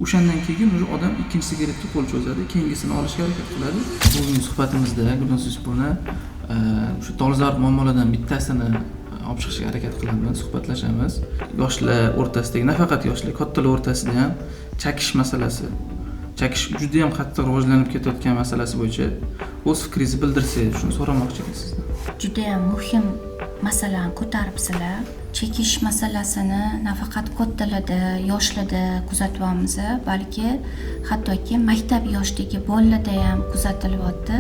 O'shandan keyin уже odam ikkinchi sigaretga qo'l cho'zadi, keyingisini olishga harakat qiladi. Bugungi suhbatimizda Gulnoz Yusupovna o'sha dolzarb muammolardan bittasini olib chiqishga harakat qilamiz, suhbatlashamiz. Yoshlar o'rtasidagi, nafaqat yoshlar, kattalar o'rtasida ham chakish masalasi, chakish juda yam qattiq rivojlanib ketayotgan masalasi bo'yicha o'z fikringizni bildirsangiz, shuni so'ramoqchi edik sizdan. Judayam muhim masalani ko'taribsizlar. Chekish masalasini nafaqat kattalarda, yoshlarda kuzatyapmiz, balki hattoki maktab yoshidagi bolalarda ham kuzatilyapti.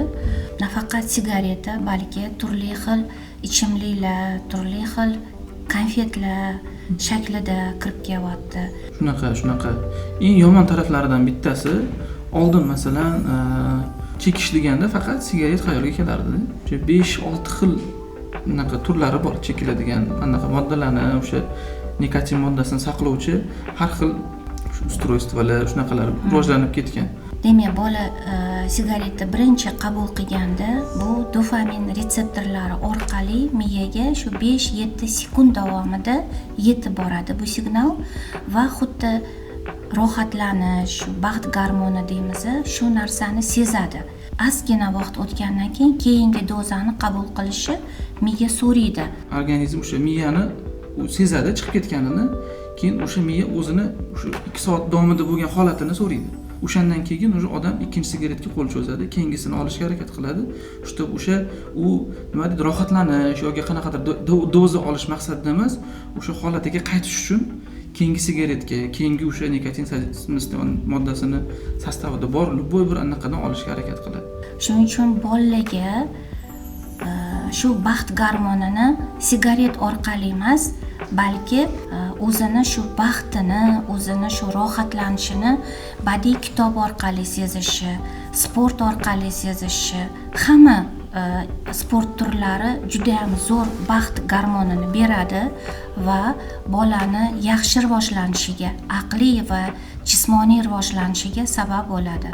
Nafaqat sigareta, balki turli xil ichimliklar, turli xil konfetlar shaklida kirib kelyapti. Shunaqa eng yomon taraflaridan bittasi, oldin, masalan, chekish deganda faqat sigaret xayolga kelardida. O'sha 5-6 xil unaqa turlari bor chekiladigan anaqa moddalarni, o'sha nikotin moddasini saqlovchi har xil устройство lar, shunaqalar rivojlanib ketgan. Demak, bola sigaretni birinchi qabul qilganda bu dopamin retseptorlari orqali miyaga shu 5-7 sekund davomida yetib boradi bu signal va xuddi rohatlanish, shu baxt gormoni deymiz, shu narsani sezadi. Ozgina vaqt o'tgandan keyin keyingi dozani qabul qilishi miya so'raydi. Organizm o'sha miyani u sezadi chiqib ketganini, keyin o'sha miya o'zini o'sha 2 soat davomida bo'lgan holatini so'raydi. O'shandan keyin уже odam ikkinchi sigaretga qo'l cho'zadi, keyingisini olishga harakat qiladi, чтобы o'sha u, nima deydi, rohatlanish yoki qanaqadir doza olish maqsadida emas, o'sha holatiga qaytish uchun keyingi sigaretga, keyingi o'sha nikotin moddasini состав ida bor любой bir anaqadan olishga harakat qiladi. Shuning uchun bolalarga shu baxt gormonini sigaret orqali emas, balki o'zini shu baxtini, o'zini shu rohatlanishini badiiy kitob orqali sezishi, sport orqali sezishi, hamma sport turlari judayam zo'r baxt gormonini beradi va bolani yaxshi rivojlanishiga, aqliy va jismoniy rivojlanishiga sabab bo'ladi.